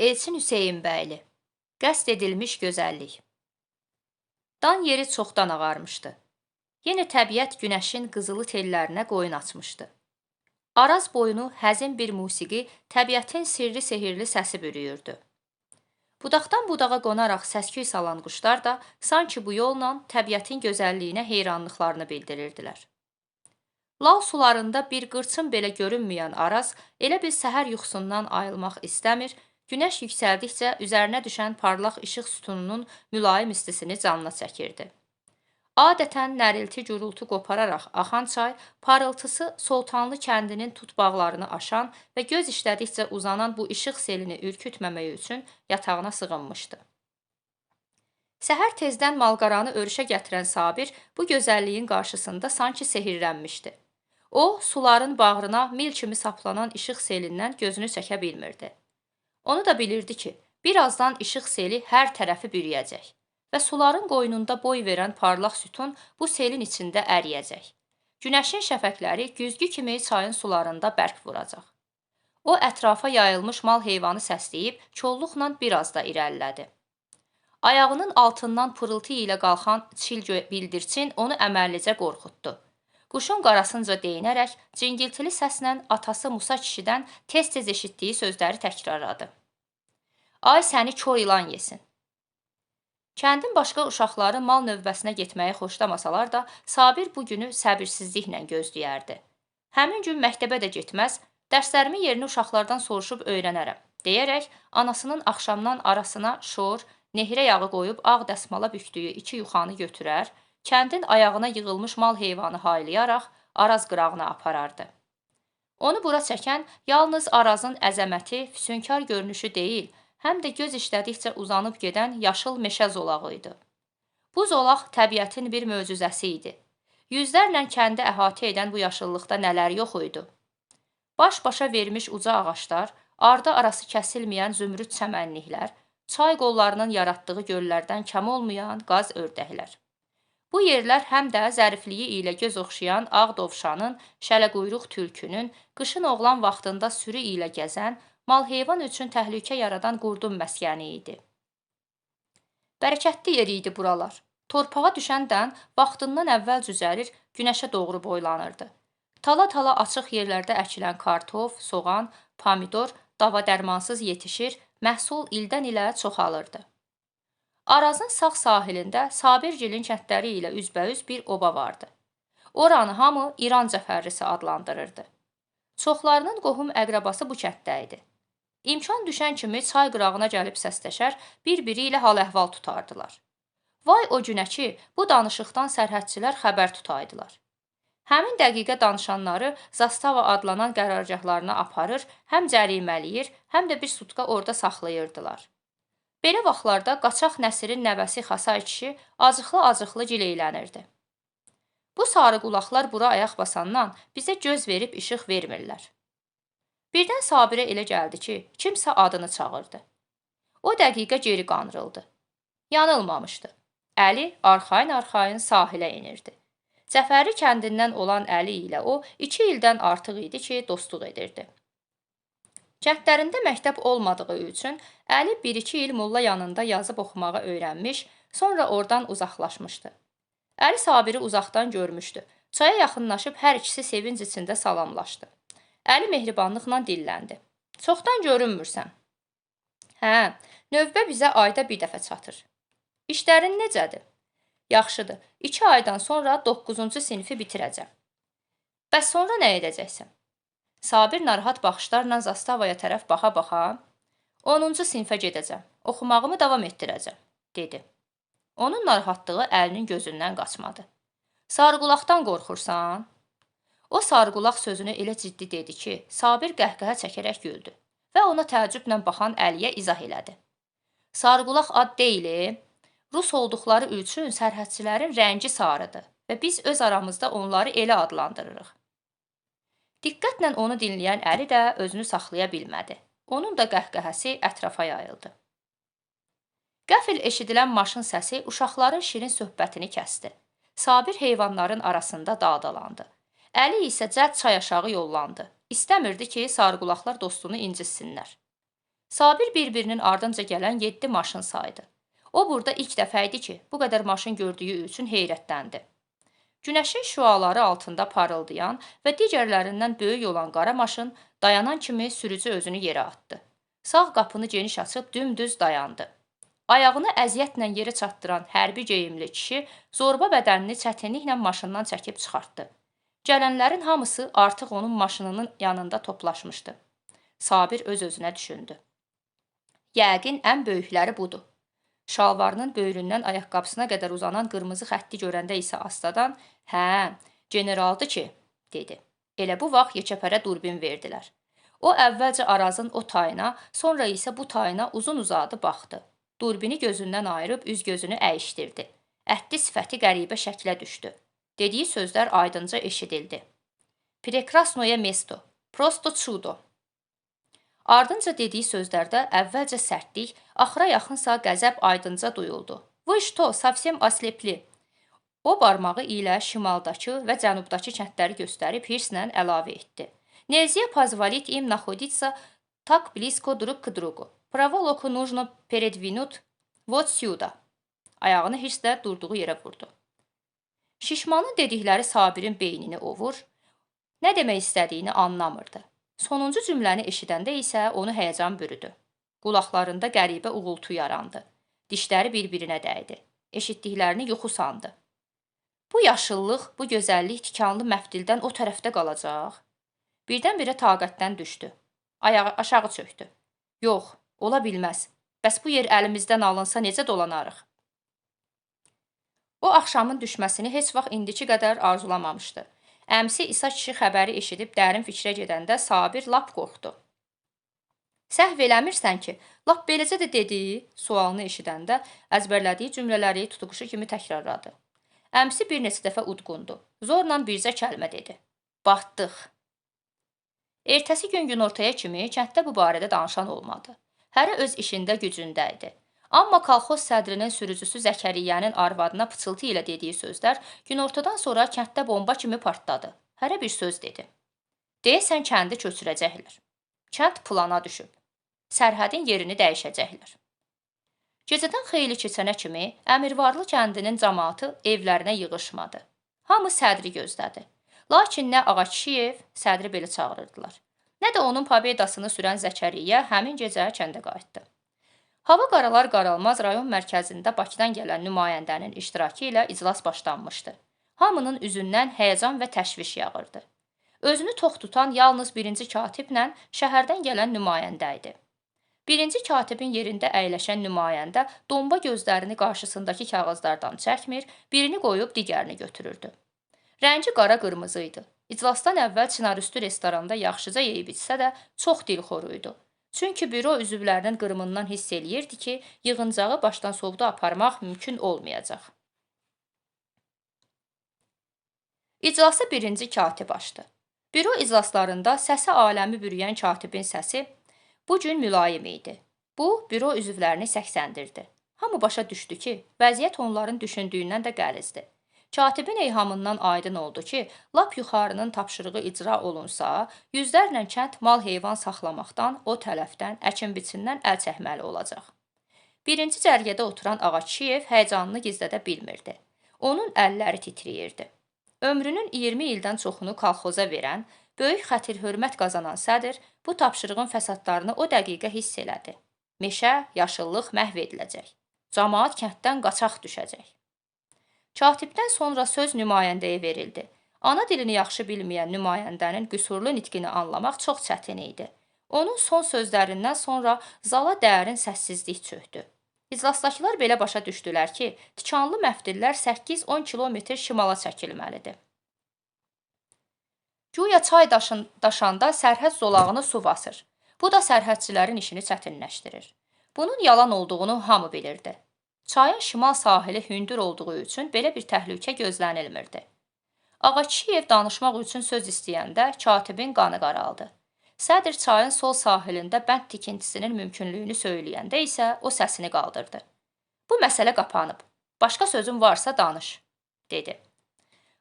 Elçin Hüseynbəyli. Qəsd edilmiş gözəllik. Dan yeri çoxdan ağarmışdı. Yenə təbiət günəşin qızılı tellərinə qoyun açmışdı. Araz boyunu həzin bir musiqi, təbiətin sirli sehirli səsi bürüyürdü. Budaqdan budağa qonaraq səsküy salan quşlar da sanki bu yolla təbiətin gözəlliyinə heyranlıqlarını bildirirdilər. Lal sularında bir qırçın belə görünməyən Araz elə bil səhər yuxusundan ayılmaq istəmir, günəş yüksəldikcə üzərinə düşən parlaq işıq sütununun mülayim istisini canına çəkirdi. Adətən nərilti gurultu qopararaq axan çay, parıltısı Soltanlı kəndinin tut bağlarını aşan və göz işlədikcə uzanan bu işıq selini ürkütməmək üçün yatağına sığınmışdı. Səhər tezdən malqaranı örüşə gətirən Sabir bu gözəlliyin qarşısında sanki sehirlənmişdi. O, suların bağrına mil kimi saplanan işıq selindən gözünü çəkə bilmirdi. Onu da bilirdi ki, birazdan işıq seli hər tərəfi bürüyəcək və suların qoynunda boy verən parlaq sütun bu selin içində əriyəcək. Günəşin şəfəqləri güzgü kimi çayın sularında bərk vuracaq. O, ətrafa yayılmış mal heyvanı səsləyib, kolluqla biraz da irəlilədi. Ayağının altından pırıltı ilə qalxan çil bildirçin onu əməllicə qorxutdu. Quşun qarasınca deyinərək, cingiltili səslə atası Musa kişidən tez-tez eşitdiyi sözləri təkrarladı. Ay səni kor ilan yesin. Kəndin başqa uşaqları mal növbəsinə getməyi xoşlamasalar da, Sabir bu günü səbirsizliklə gözləyərdi. Həmin gün məktəbə də getməz, dərslərimi yerini uşaqlardan soruşub öyrənərəm, deyərək anasının axşamdan arasına şor, nehrə yağı qoyub ağ dəsmala bükdüyü iki yuxanı götürər, kəndin ayağına yığılmış mal heyvanı haylayaraq Araz qırağına aparardı. Onu bura çəkən yalnız Arazın əzəməti, füsunkar görünüşü deyil, həm də göz işlədikcə uzanıb gedən yaşıl meşə zolağı idi. Bu zolaq təbiətin bir möcüzəsi idi. Yüzlərlə kəndi əhatə edən bu yaşıllıqda nələr yox idi. Baş-başa vermiş uca ağaclar, ardı arası kəsilməyən zümrüd çəmənliklər, çay qollarının yaratdığı göllərdən kəm olmayan qaz ördəklər. Bu yerlər həm də zərifliyi ilə göz oxşayan ağ dovşanın, şələquyruq tülkünün, qışın oğlan vaxtında sürü ilə gəzən, mal-heyvan üçün təhlükə yaradan qurdun məskəni idi. Bərəkətli yer idi buralar. Torpağa düşən dən vaxtından əvvəl cücərir, günəşə doğru boylanırdı. Tala-tala açıq yerlərdə əkilən kartof, soğan, pomidor dava dərmansız yetişir, məhsul ildən ilə çoxalırdı. Arazın sağ sahilində Sabirgilin kəndləri ilə üzbəüz bir oba vardı. Oranı hamı İran cəfərrisi adlandırırdı. Çoxlarının qohum əqrəbası bu kənddə idi. İmkan düşən kimi çay qırağına gəlib səsləşər, bir-biri ilə hal-əhval tutardılar. Vay o günə ki, bu danışıqdan sərhədçilər xəbər tutaydılar. Həmin dəqiqə danışanları Zastava adlanan qərargahlarına aparır, həm cəriməliyir, həm də bir sutka orada saxlayırdılar. Belə vaxtlarda qaçaq Nəsirin nəvəsi Xasay kişi acıqlı-acıqlı gileylənirdi. Bu sarı qulaqlar bura ayaq basandan bizə göz verib işıq vermirlər. Birdən Sabirə elə gəldi ki, kimsə adını çağırdı. O dəqiqə geri qanrıldı. Yanılmamışdı. Əli arxayın-arxayın sahilə enirdi. Cəfəri kəndindən olan Əli ilə o 2 ildən artıq idi ki, dostluq edirdi. Kəndlərində məktəb olmadığı üçün Əli 1-2 il molla yanında yazıb oxumağı öyrənmiş, sonra oradan uzaqlaşmışdı. Əli Sabiri uzaqdan görmüşdü. Çaya yaxınlaşıb hər ikisi sevinc içində salamlaşdı. Əli mehribanlıqla dilləndi. Çoxdan görünmürsən. Hə, növbə bizə ayda bir dəfə çatır. İşlərin necədir? Yaxşıdır. 2 aydan sonra 9-cu sinifi bitirəcəm. Bəs sonra nə edəcəksən? Sabir narahat baxışlarla Zastavaya tərəf baxa-baxa, 10-cu sinifə gedəcəm, oxumağımı davam etdirəcəm, dedi. Onun narahatlığı Əlinin gözündən qaçmadı. Sarıqulaqdan qorxursan? O sarıqulaq sözünü elə ciddi dedi ki, Sabir qəhqəhə çəkərək güldü və ona təəccüblə baxan Əliyə izah elədi. Sarıqulaq ad deyil, Rus olduqları üçün sərhədçilərin rəngi sarıdır və biz öz aramızda onları elə adlandırırıq. Diqqətlə onu dinləyən Əli də özünü saxlaya bilmədi. Onun da qəhqəhəsi ətrafa yayıldı. Qəfil eşidilən maşın səsi uşaqların şirin söhbətini kəsdi. Sabir heyvanların arasında daldalandı. Əli isə cəld çay aşağı yollandı. İstəmirdi ki, sarıqulaqlar dostunu incitsinlər. Sabir bir-birinin ardınca gələn 7 maşın saydı. O burada ilk dəfə idi ki, bu qədər maşın gördüyü üçün heyrətləndi. Günəşin şüaları altında parıldayan və digərlərindən böyük olan qara maşın dayanan kimi sürücü özünü yerə atdı. Sağ qapını geniş açıb dümdüz dayandı. Ayağını əziyyətlə yerə çatdıran hərbi geyimli kişi zorba bədənini çətinliklə maşından çəkib çıxartdı. Gələnlərin hamısı artıq onun maşınının yanında toplaşmışdı. Sabir öz-özünə düşündü. Yəqin ən böyükləri budur. Şalvarının böyründən ayaqqabısına qədər uzanan qırmızı xətti görəndə isə astadan, "Hə, generaldı ki," dedi. Elə bu vaxt yekəpərə durbin verdilər. O əvvəlcə Arazın o tayına, sonra isə bu tayına uzun-uzadı baxdı. Durbini gözündən ayırıb üz-gözünü əyişdirdi. Ətli sifəti qəribə şəklə düşdü. Dediyi sözlər aydınca eşidildi. "Prekrasnoye mesto, prosto çudo." Ardınca dediyi sözlərdə əvvəlcə sərtlik, axıra yaxınsa qəzəb aydınca duyuldu. "Vı şto, savsem oslepli." O barmağı ilə şimaldakı və cənubdakı kəndləri göstərib hirslə əlavə etdi. "Nelziya pozvolit im nahoditsa tak blisko drug k drugu. Проволоку нужно передвинуть вот сюда." Ayağını hirslə durduğu yerə vurdu. Şişmanın dedikləri Sabirin beynini ovur, nə demək istədiyini anlamırdı. Sonuncu cümləni eşidəndə isə onu həyəcan bürüdü. Qulaqlarında qəribə uğultu yarandı. Dişləri bir-birinə dəydi. Eşitdiklərini yuxu sandı. Bu yaşıllıq, bu gözəllik tikanlı məftildən o tərəfdə qalacaq. Birdən-birə taqətdən düşdü. Ayağı aşağı çökdü. Yox, ola bilməz. Bəs bu yer əlimizdən alınsa necə dolanarıq? O axşamın düşməsini heç vaxt indiki qədər arzulamamışdı. Əmsi İsa kişi xəbəri eşidib dərin fikrə gedəndə Sabir lap qorxdu. Səhv eləmirsən ki, lap beləcə də dediyi sualını eşidəndə əzbərlədiyi cümlələri tutuquşu kimi təkrarladı. Əmsi bir neçə dəfə udqundu. Zorla bircə kəlmə dedi. Batdıq. Ertəsi gün günortaya kimi kənddə bu barədə danışan olmadı. Hərə öz işində gücündə idi. Amma kolxoz sədrinin sürücüsü Zəkəriyyənin arvadına pıçıltı ilə dediyi sözlər günortadan sonra kənddə bomba kimi partladı. Hərə bir söz dedi. Deyəsən kəndi köçürəcəklər. Kənd plana düşüb. Sərhədin yerini dəyişəcəklər. Gecədən xeyli keçənə kimi Əmirvarlı kəndinin camaatı evlərinə yığışmadı. Hamı sədri gözlədi. Lakin nə Ağakişiyev, sədri belə çağırırdılar, nə də onun pobedasını sürən Zəkəriyyə həmin gecə kəndə qayıtdı. Hava qaralar qaralmaz rayon mərkəzində Bakıdan gələn nümayəndənin iştirakı ilə iclas başlanmışdı. Hamının üzündən həyəcan və təşviş yağırdı. Özünü tox tutan yalnız birinci katiblə şəhərdən gələn nümayəndə idi. Birinci katibin yerində əyləşən nümayəndə domba gözlərini qarşısındakı kağızlardan çəkmir, birini qoyub digərini götürürdü. Rəngi qara qırmızı idi. İclasdan əvvəl Çinarüstü restoranda yaxşıca yeyib içsə də çox dilxoru idi. Çünki büro üzvlərinin qırımından hiss eləyirdi ki, yığıncağı başdan sovda aparmaq mümkün olmayacaq. İclası birinci katib açdı. Büro iclaslarında səsi aləmi bürüyən katibin səsi bu gün mülayim idi. Bu, büro üzvlərini səksəndirdi. Hamı başa düşdü ki, vəziyyət onların düşündüyündən də qəlizdir. Katibin eyhamından aydın oldu ki, lap yuxarının tapşırığı icra olunsa, yüzlərlə kənd mal-heyvan saxlamaqdan, o tərəfdən, əkin-biçindən əl çəkməli olacaq. Birinci cərgədə oturan Ağakişiyev həyəcanını gizlədə bilmirdi. Onun əlləri titrəyirdi. Ömrünün 20 ildən çoxunu kolxoza verən, böyük xətir-hörmət qazanan sədr bu tapşırığın fəsadlarını o dəqiqə hiss elədi. Meşə, yaşıllıq məhv ediləcək. Camaat kənddən qaçaq düşəcək. Katibdən sonra söz nümayəndəyə verildi. Ana dilini yaxşı bilməyən nümayəndənin qüsurlu nitqini anlamaq çox çətin idi. Onun son sözlərindən sonra zala dərin səssizlik çökdü. İclasdakılar belə başa düşdülər ki, tikanlı məftillər 8-10 kilometr şimala çəkilməlidir. Güya çay daşanda sərhəd zolağını su basır. Bu da sərhədçilərin işini çətinləşdirir. Bunun yalan olduğunu hamı bilirdi. Çayın şimal sahili hündür olduğu üçün belə bir təhlükə gözlənilmirdi. Ağakişiyev danışmaq üçün söz istəyəndə katibin qanı qaraldı. Sədr çayın sol sahilində bənd tikintisinin mümkünlüyünü söyləyəndə isə o səsini qaldırdı. Bu məsələ qapanıb. Başqa sözün varsa danış, dedi.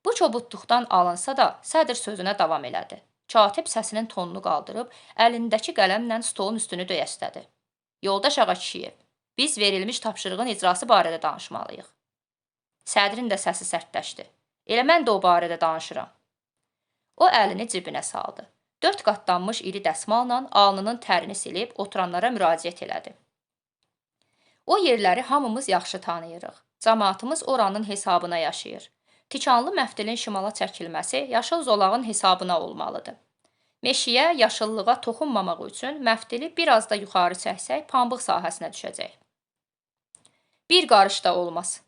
Bu kobudluqdan alınsa da sədr sözünə davam elədi. Katib səsinin tonunu qaldırıb əlindəki qələmlə stolun üstünü döyəstədi. Yoldaş Ağakişiyev, biz verilmiş tapşırığın icrası barədə danışmalıyıq. Sədrin də səsi sərtləşdi. Elə mən də o barədə danışıram. O əlini cibinə saldı. 4 qatlanmış iri dəsmalla alnının tərini silib oturanlara müraciət elədi. O yerləri hamımız yaxşı tanıyırıq. Camaatımız oranın hesabına yaşayır. Tikanlı məftilin şimala çəkilməsi yaşıl zolağın hesabına olmalıdır. Meşiyə, yaşıllığa toxunmamaq üçün məftili biraz da yuxarı çəksək, pambıq sahəsinə düşəcək. Bir qarış da olmaz.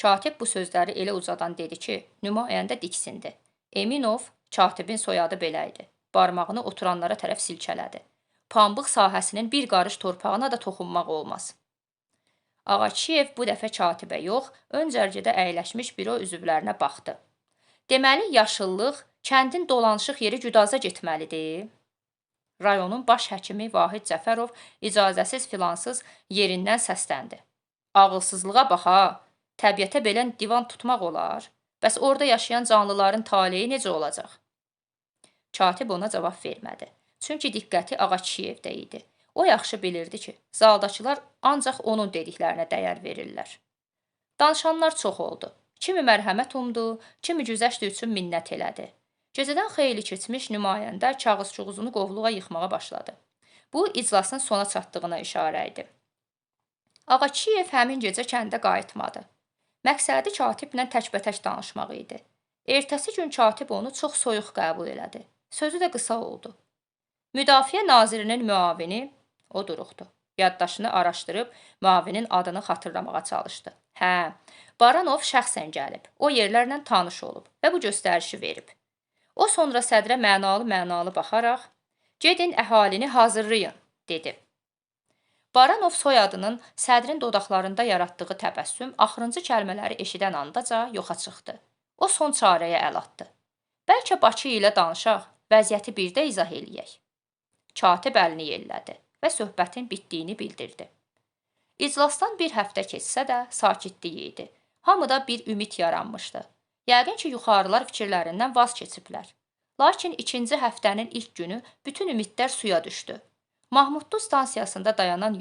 Katib bu sözləri elə ucadan dedi ki, nümayəndə diksindi. Eminov, katibin soyadı belə idi. Barmağını oturanlara tərəf silkələdi. Pambıq sahəsinin bir qarış torpağına da toxunmaq olmaz. Ağakişiyev bu dəfə katibə yox, ön cərgədə əyləşmiş büro üzvlərinə baxdı. Deməli, yaşıllıq, kəndin dolanışıq yeri Güdaza getməlidir. Rayonun baş həkimi Vahid Cəfərov icazəsiz filansız yerindən səsləndi. Ağılsızlığa bax ha, təbiətə belə divan tutmaq olar. Bəs orada yaşayan canlıların taleyi necə olacaq? Katib ona cavab vermədi. Çünki diqqəti Ağakişiyevdə idi. O yaxşı bilirdi ki, zaldakılar ancaq onun dediklərinə dəyər verirlər. Danışanlar çox oldu. Kimi mərhəmət umdu, kimi güzəşt üçün minnət elədi. Gecədən xeyli keçmiş nümayəndə kağız-çuğuzunu qovluğa yıxmağa başladı. Bu, iclasın sona çatdığına işarə idi. Ağakişiyev həmin gecə kəndə qayıtmadı. Məqsədi katiblə təkbətək danışmaq idi. Ertəsi gün katib onu çox soyuq qəbul elədi. Sözü də qısa oldu. Müdafiə nazirinin müavini, o duruxdu. Yaddaşını araşdırıb müavinin adını xatırlamağa çalışdı. Hə, Baranov şəxsən gəlib, o yerlərlə tanış olub və bu göstərişi verib. O sonra sədrə mənalı-mənalı baxaraq, gedin əhalini hazırlayın, dedi. Baranov soyadının sədrin dodaqlarında yaratdığı təbəssüm axırıncı kəlmələri eşidən andaca yoxa çıxdı. O son çarəyə əl atdı. Bəlkə Bakı ilə danışaq, vəziyyəti bir də izah eləyək. Katib əlini yellədi və söhbətin bitdiyini bildirdi. İclasdan bir həftə keçsə də sakitlik idi. Hamıda bir ümid yaranmışdı. Yəqin ki, yuxarılar fikirlərindən vaz keçiblər. Lakin ikinci həftənin ilk günü bütün ümidlər suya düşdü. Mahmudlu stansiyasında dayanan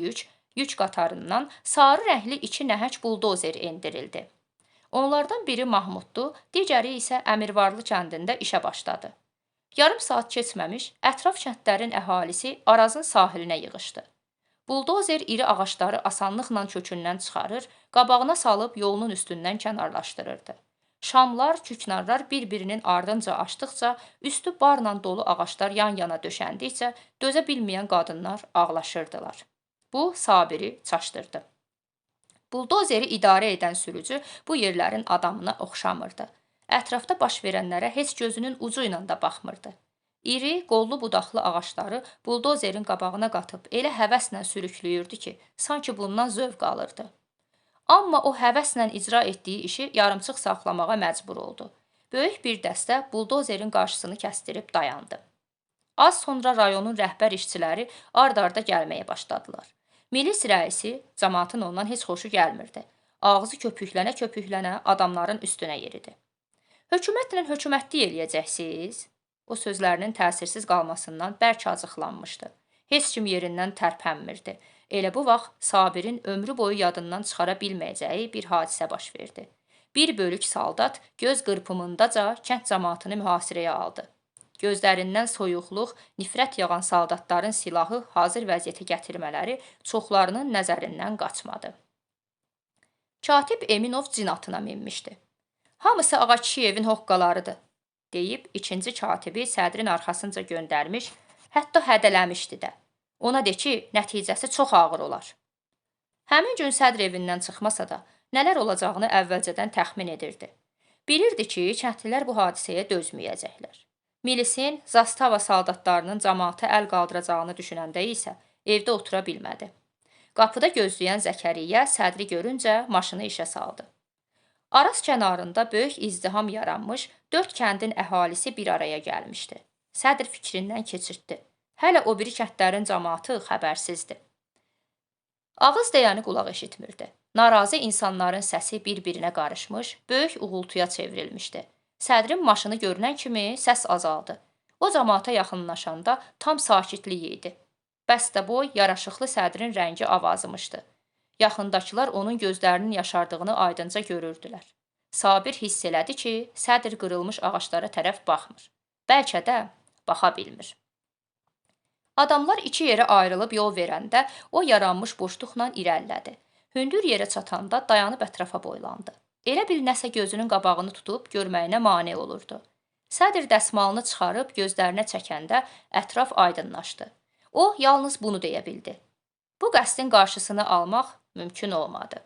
yük qatarından sarı rəngli 2 nəhəng buldozer endirildi. Onlardan biri Mahmudlu, digəri isə Əmirvarlı kəndində işə başladı. Yarım saat keçməmiş ətraf kəndlərin əhalisi Arazın sahilinə yığışdı. Buldozer iri ağacları asanlıqla kökündən çıxarır, qabağına salıb yolunun üstündən kənarlaşdırırdı. Şamlar, küknarlar bir-birinin ardınca açdıqca, üstü barla dolu ağaclar yan-yana döşəndikcə dözə bilməyən qadınlar ağlaşırdılar. Bu, Sabiri çaşdırdı. Buldozeri idarə edən sürücü bu yerlərin adamına oxşamırdı. Ətrafda baş verənlərə heç gözünün ucu ilə də baxmırdı. İri, qollu budaqlı ağacları buldozerin qabağına qatıb elə həvəslə sürükləyirdi ki, sanki bundan zövq alırdı. Amma o həvəslə icra etdiyi işi yarımçıq saxlamağa məcbur oldu. Böyük bir dəstə buldozerin qarşısını kəsdirib dayandı. Az sonra rayonun rəhbər işçiləri ard-arda gəlməyə başladılar. Milis rəisi, camaatın ondan heç xoşu gəlmirdi. Ağzı köpüklənə-köpüklənə adamların üstünə yeridi. Hökumətlə hökumətlik eləyəcəksiniz? O sözlərinin təsirsiz qalmasından bərk acıqlanmışdı. Heç kim yerindən tərpənmirdi. Elə bu vaxt Sabirin ömrü boyu yadından çıxara bilməyəcəyi bir hadisə baş verdi. Bir bölük saldat göz qırpımındaca kənd camaatını mühasirəyə aldı. Gözlərindən soyuqluq, nifrət yağan saldatların silahı hazır vəziyyətə gətirmələri çoxlarının nəzərindən qaçmadı. Katib Eminov cin atına minmişdi. Hamısı Ağakişiyevin hoqqalarıdır, deyib ikinci katibi sədrin arxasınca göndərmiş, hətta hədələmişdi də. Ona de ki, nəticəsi çox ağır olar. Həmin gün sədr evindən çıxmasa da, nələr olacağını əvvəlcədən təxmin edirdi. Bilirdi ki, kəndlilər bu hadisəyə dözməyəcəklər. Milisin, zastava saldatlarının camaata əl qaldıracağını düşünəndə isə evdə otura bilmədi. Qapıda gözləyən Zəkəriyyə sədri görüncə maşını işə saldı. Araz kənarında böyük izdiham yaranmış, 4 kəndin əhalisi bir araya gəlmişdi. Sədr fikrindən keçirtdi. Hələ o biri kəndlərin camaatı xəbərsizdi. Ağız deyəni qulaq eşitmirdi. Narazı insanların səsi bir-birinə qarışmış, böyük uğultuya çevrilmişdi. Sədrin maşını görünən kimi səs azaldı. O camaata yaxınlaşanda tam sakitlik idi. Bəstəboy, yaraşıqlı sədrin rəngi avazımışdı. Yaxındakılar onun gözlərinin yaşardığını aydınca görürdülər. Sabir hiss elədi ki, sədr qırılmış ağaclara tərəf baxmır. Bəlkə də baxa bilmir. Adamlar iki yerə ayrılıb yol verəndə o yaranmış boşluqla irəlilədi. Hündür yerə çatanda dayanıb ətrafa boylandı. Elə bil nəsə gözünün qabağını tutub görməyinə mane olurdu. Sədr dəsmalını çıxarıb gözlərinə çəkəndə ətraf aydınlaşdı. O yalnız bunu deyə bildi. Bu qəsdin qarşısını almaq mümkün olmadı.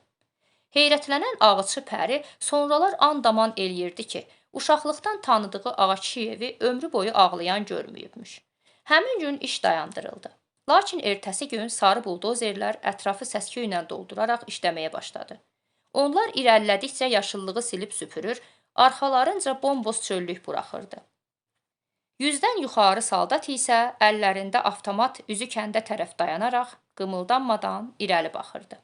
Heyrətlənən ağıçı pəri sonralar and-aman eləyirdi ki, uşaqlıqdan tanıdığı Ağakişiyevi ömrü boyu ağlayan görməyibmiş. Həmin gün iş dayandırıldı. Lakin ertəsi gün sarı buldozerlər ətrafı səs-küylə dolduraraq işləməyə başladı. Onlar irəlilədikcə yaşıllığı silib süpürür, arxalarınca bomboz çöllük buraxırdı. 100-dən yuxarı saldat isə əllərində avtomat üzü kəndə tərəf dayanaraq qımıldanmadan irəli baxırdı.